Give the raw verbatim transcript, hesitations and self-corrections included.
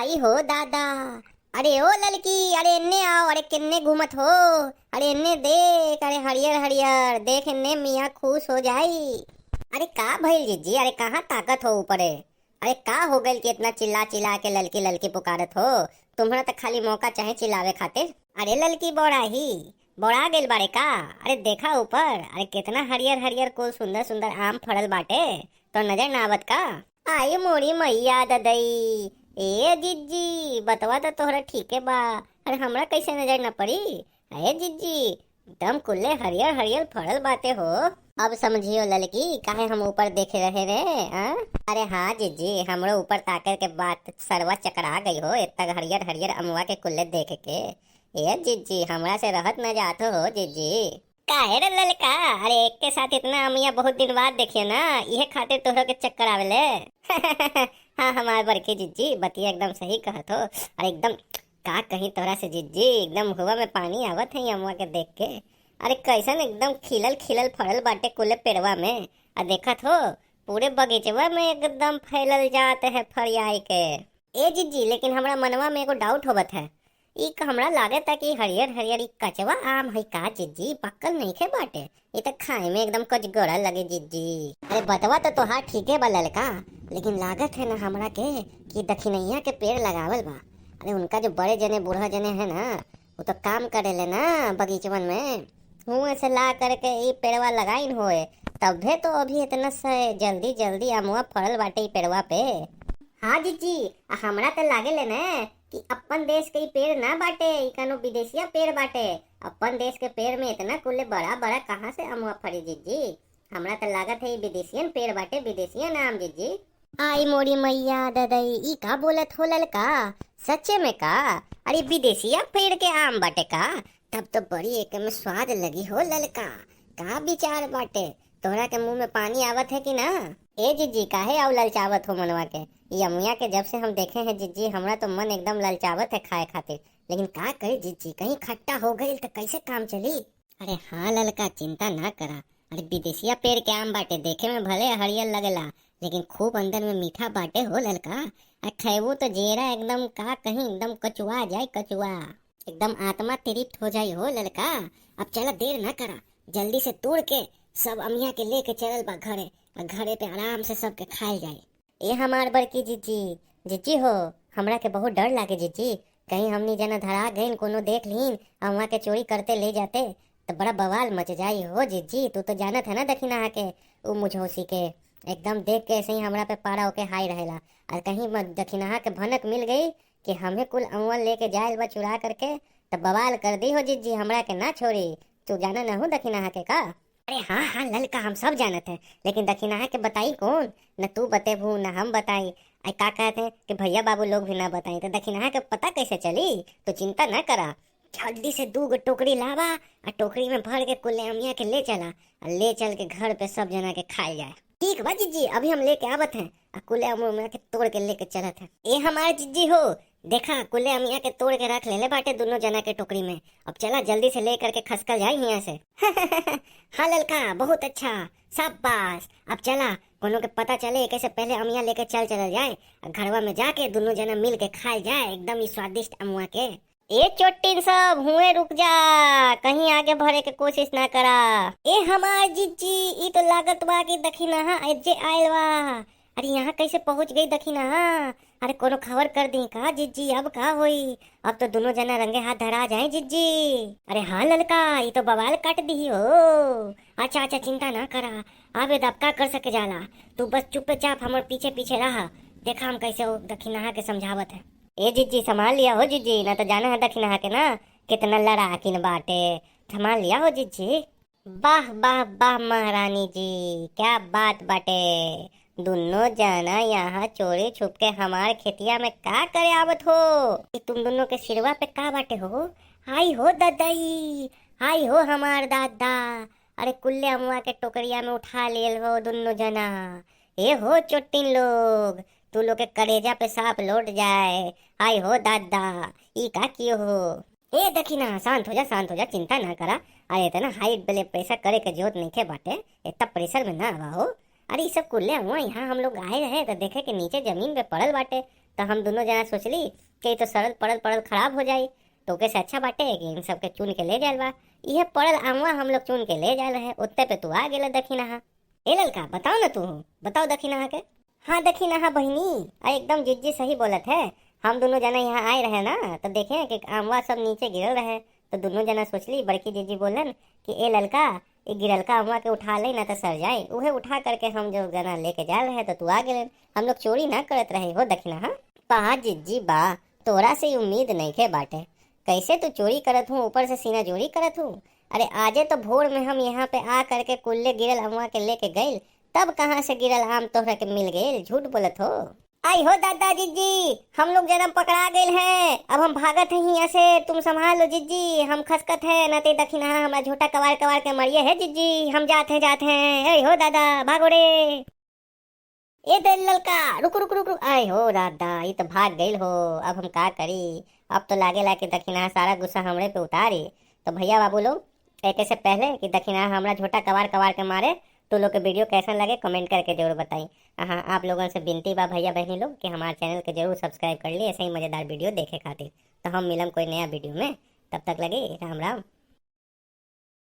आई हो दादा, अरे ओ ललकी, अरे एन्ने आओ, अरे केन्ने घूमत हो, अरे एन्ने देख, अरे हरियर हरियर, देख एन्ने मियाँ खुश हो जाई। अरे का भइल जिज्जी, अरे कहाँ ताकत हो ऊपरे? अरे का हो गइल कि इतना चिल्ला चिल्ला के ललकी ललकी पुकारत हो? तुम्हरा त खाली मौका चाहे चिल्लावे खातिर। अरे ललकी बौड़ाही, बौड़ा गइल बाड़े का? अरे देखा ऊपर, अरे कितना हरियर हरियर कुल सुंदर सुंदर आम फड़ल बाटे, तो नजर ना आवत का? आई मोरी मैया ददई, ए जिज्जी, बतवा त तोहरा ठीके बा, अरे हमरा कैसे नजर न पड़ी? ए जिज्जी, एकदम कुल्ले हरियर हरियर फड़ल बाटे हो। अब समझियो ललकी, काहे हम ऊपर देखे रहे रे, आ? अरे हाँ जिज्जी, हमरो ऊपर ताके के बात सरवा चकरा गई हो, इतना हरियर हरियर अमवा के कुल्ले देख के। ए जिज्जी, हमरा से रहत न जात हो जिज्जी। काहे रे ललका? अरे एक के साथ इतना अमिया बहुत दिन बाद देखिए ना, इहे खातिर तोहरो के चक्कर आवेले। हाँ हमार बड़की जिज्जी, बतिया एकदम सही कहत हो। अरे एकदम का कहीं तोहरा से जिज्जी, एकदम हुआ में पानी आवत है अमुआ के देख के। अरे कैसन एकदम खिलल खिलल फड़ल बाटे कुले पेड़वा में। आ देखत हो, पूरे बगीचवा में एकदम फैलल जात है फरियाई के। ए जिज्जी, लेकिन हमरा मनवा में एगो डाउट होवत है। ई क-, हमरा लागत है कि हरियर हरियर ई कचवा आम है का जिज्जी, पक्कल नइखे बाटे। ई त खाए में एकदम कचगोरा लगे जिज्जी। अरे बतवा तो तोहार ठीके बा ललका, लेकिन लागत है ना हमरा के कि दखिनैया के पेड़ लगावल बा। अरे उनका जो बड़े जने बूढ़ा जने है ना, वो तो काम करेले ना बगीचवन में, हुए से ला करके ई पेड़वा लगाइन होए, तब्बे तो अभी इतना से जल्दी जल्दी अमुआ फड़ल बाटे ई पेड़वा पे। हाँ जिज्जी, आ हमरा त लागेले ना कि अपन देश के ई पेड़ ना बाटे, ई कौनो विदेशिया पेड़ बाटे। अपन देश के पेड़ में इतना कुले बड़ा बड़ा कहाँ से अमुआ फड़ी जिज्जी? हमरा त लागत है ई विदेशियन पेड़ बाटे, विदेशियन आम जिज्जी। आई मोरी मैया ददई, ई का बोलत हो ललका? सच्चे में का? अरे विदेशिया पेड़ के आम बाटे का? तब तो बड़ी एक में स्वाद लगी हो ललका। का विचार बाटे? तोहरा के मुंह में पानी आवत है कि ना? ए जिज्जी, काहे आउ ललचावत हो मनवा के? ई अमिया के जब से हम देखे हैं जिज्जी, हमरा तो मन एकदम ललचावत है खाए खातिर। लेकिन का करी जिज्जी, कहीं खट्टा हो गइल त कैसे काम चली? अरे हाँ ललका, चिंता ना करा। अरे विदेशिया पेड़ के आम बाटे, देखे में भले हरियर लगेला, लेकिन खूब अंदर में मीठा बाटे हो ललका। आ खैबू तो जेरा एकदम का कहीं, एकदम कचुआ जाए, कचुआ। एकदम आत्मा तृप्त हो जाई हो ललका। अब चला, देर ना करा, जल्दी से तोड़ के सब अमिया के लेके चलल बा घरे, आ घरे पे आराम से सबके खाइल जाए। ए हमार बड़की जिज्जी, जिज्जी हो, हमरा के बहुत डर लागे जिज्जी, कहीं हमनी जना धरा गइन, कोनो देख लीन, आ वहाँ के चोरी करते ले जाते, तो बड़ा बवाल मच जाई हो जिज्जी। तू तो जानत है ना दखिनहा के, उ मुझौसी के, एकदम देख के ऐसे ही हमरा पे पारा होके हाई रहेला। और कहीं म-, दखिनहा के भनक मिल गई कि हमें कुल अमवा लेके जायल बा चुरा करके, तो बवाल कर दी हो जिज्जी, हमरा के ना छोड़ी। तू जाना ना हो दखिनहा के का? अरे हाँ हाँ ललका, हम सब जानत है, लेकिन दखिनहा के बताई कौन? न तू बतेबू न हम बताई। आई का कहत है कि भैया बाबू लोग भी ना बताई, तो दखिनहा के पता कैसे चली? तो चिंता ना करा, जल्दी से दू गो टोकरी लावा, आ टोकरी में भर के कुल्ले अमिया के ले चला, आ ले चल के घर पे सब जना के खाए जाए। ठीक बा जिज्जी, अभी हम लेके आवत हैं, आ कुल्ले अमिया के तोड़ के लेके चलत हैं। ए हमार जिज्जी हो, देखा कुल्ले अमिया के तोड़ के रख लेले बाटे दोनों जना के टोकरी में। अब चला जल्दी से लेकर के खसकल जाए हियां से। हाँ ललका, बहुत अच्छा, शाबाश। अब चला, कोनो के पता चले एके से पहले अमिया लेके चल चलल जाए, आ घरवा में जाके दोनों जना मिल के खाए जाए एकदम ही स्वादिष्ट अमुआ के। ए चोटिन सब, हुए रुक जा, कहीं आगे बढ़े के कोशिश ना करा। ए हमार जिज्जी, ई तो लागत बा कि दखिनहा एजे आयल बा। अरे यहाँ कैसे पहुँच गई दखिनहा? अरे कोनो खबर कर दी का जिज्जी, अब का होई? अब तो दोनों जना रंगे हाथ धरा जाए जिज्जी। अरे हाँ ललका, ई तो बवाल काट दी हो। अच्छा अच्छा, चिंता ना करा, अब ये दबका कर सके जाला। तू बस चुपचाप हमर पीछे पीछे रहा, देखा हम कैसे वो दखिनहा के समझावत है। ए जिज्जी, संभाल लिया हो जिज्जी, ना तो जाना है दखिनहा के ना कितना लड़ाकिन बाटे। संभाल लिया हो जिज्जी। वाह वाह वाह महारानी जी, क्या बात बाटे। दुनो जना यहाँ चोरी छुप के हमार खेतिया में का करे आवत हो? ई तुम दुनो के सिरवा पे का बाटे हो? हाय हो ददई, हाय हो हमार दादा। अरे कुल्ले अमुआ के टोकरिया में उठा लेल हो दुनो जना। ए हो चोटिन लोग, तू लोग के करेजा पे सांप लोट जाए। हाय हो दादा, ई का कियो हो? ए दखिना, शांत हो जा, शांत हो जा, चिंता ना करा। अरे इतना high blood pressure करे के जरूरत नइखे बाटे, इतना pressure में ना आवा हो। अरे ई सब कुल्ले हुआ, यहाँ हम लोग आए रहे तो देखे कि नीचे जमीन पे पड़ल बाटे, तो हम दोनों जना सोचली कि ई तो सड़ल पड़ल पड़ल खराब हो जाई, तो ओके से अच्छा बाटे कि इन सबके चुन के ले जायल बा। इहे पड़ल आमवा हम लोग चुन के ले जायल रहे, उत्ते पे तू आ गेले दखिनहा। ए ललका, बताओ ना तू, बताओ दखिनहा के। हाँ दखिनहा बहिनी, आ एकदम जिज्जी सही बोलत है। हम दोनों जना यहाँ आए रहे ना, तो देखे कि आमवा सब नीचे गिरल रहे, तो दोनों जना सोचली, बड़की जिज्जी बोलन कि ए ललका, ए गिरलका अमवा के उठा ले, ना तो सर जाए। उहे उठा करके हम जो जना लेके जा रहे, तो तू आ गेलन। हम लोग चोरी ना करत रहे हो दखिनहा। बा जिज्जी बा, तोरा से ई उम्मीद नइखे बाटे। कैसे तू चोरी करत हूँ, ऊपर से सीना जोरी करत हूँ? अरे आजे तो भोर में हम यहाँ पे आ करके कुल्ले गिरल अमवा के लेके गइल, तब कहाँ से गिरल आम तोहरा के मिल गइल? झूठ बोलत हो। आई हो दादा जिज्जी, हम लोग जनम पकड़ा गइल हैं, अब हम भागत हैं यहाँ से, तुम संभाल लो जिज्जी, हम खसकत हैं, ना ते दखिनहा हमरा झोटा कवार कवार के मरिए है जिज्जी, हम जात हैं, जात हैं, आई हो दादा, भागो रे। ए दे ललका, रुक, रुक, रुक, रुक, आए हो दादा, ई तो भाग गइल हो, अब हम का करी? अब तो लागे ला कि दखिनहा सारा गुस्सा हमरे पे उतारी। तो भैया बाबू लोग, एके से पहले कि दखिनहा हमरा झोटा कवार कवार के मारे, तो लोग के वीडियो कैसन लगे, कमेंट करके जरूर बताई। हाँ, आप लोगन से विनती बा भैया बहनी लोग कि हमारे चैनल के जरूर सब्सक्राइब कर ली, ऐसे ही मज़ेदार वीडियो देखे खातिर। तो हम मिलम कोई नया वीडियो में, तब तक लगी राम राम।